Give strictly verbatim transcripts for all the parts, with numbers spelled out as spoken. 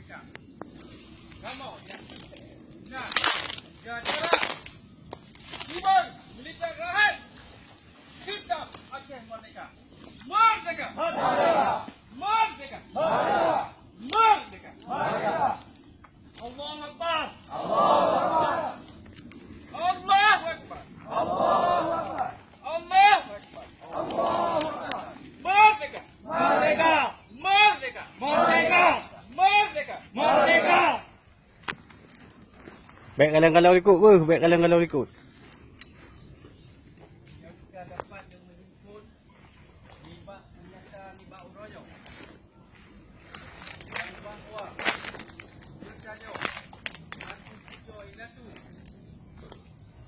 Kamoe nyang na jajaran Dewan Militer Rakyat Tetap Aceh Merdeka! Merdeka! Merdeka! Merdeka! Allahu Akbar! Allahu Akbar! Merdeka! Merdeka! Merdeka! Merdeka! Bèk galeng-galeng likot, beuh, bèk galeng-galeng likot. Nyang ka dapat nyang meuhimpun nibak peunyata nibak uroe nyoe. Nyang bahwa geutanyoe, aku cucoe indatu,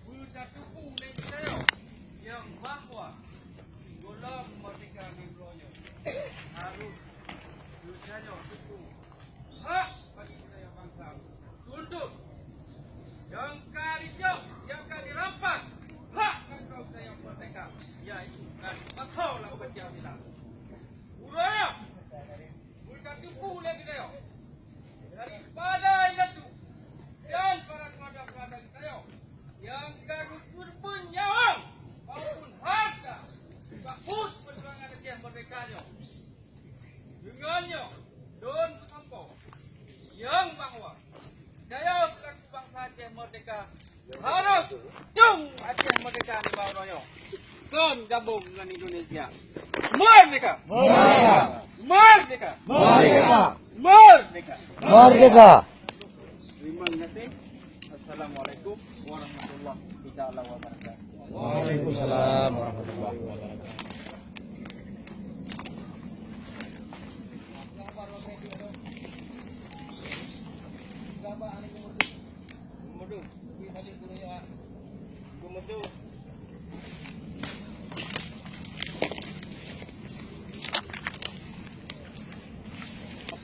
beutatupeue lé geutanyoe nyang bahwa gohlom merdeka nibak uroe nyoe harôh geutanyoe tupeue hak bagi budaya bansa. Tunduk. Nyang ka dijok, nyang ka dirampas hak nanggroe budaya merdeka, yaitu kan bako lam Pancasila. Uroe nyoe, beutatupeue lé geutanyoe daripada indatu dan para keluarga-keluarga geutanyoe nyang ka geukeureubeuen nyawöng maupun hareuta bak buet peujuangan Aceh Merdeka nyoe. Deungon nyoe, lôn peusampoe nyang bahwa geutanyoe seulaku bansa Aceh Merdeka harôh dong Aceh Merdeka nibak uroe nyoe kon gabong ngon Indonesia. Merdeka! Merdeka! Merdeka! Merdeka! Merdeka! Merdeka! Terima kasih. Assalamualaikum warahmatullahi taala wabarakatuh. Waalaikumsalam warahmatullahi wabarakatuh.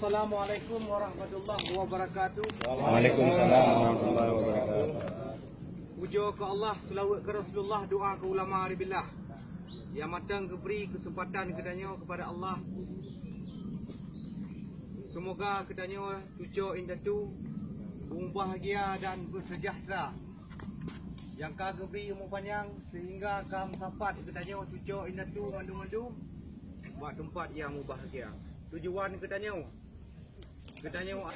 Assalamualaikum warahmatullahi wabarakatuh. Waalaikumsalam warahmatullahi wabarakatuh. Pujoe keu Allah, seulaweuet keu Rasulullah, doa keu ulama aribillah nyang mantong geubri keuseumpatan geutanyoe keupada Allah. Seumoga geutanyoe cucoe indatu beubahgia dan beuseujahteura nyang ka geubri umu panyang seuhingga ka meusapat geutanyoe cucoe indatu mandum-mandum bak teumpat nyang mubahgia. Tujuan geutanyoe, geutanyoe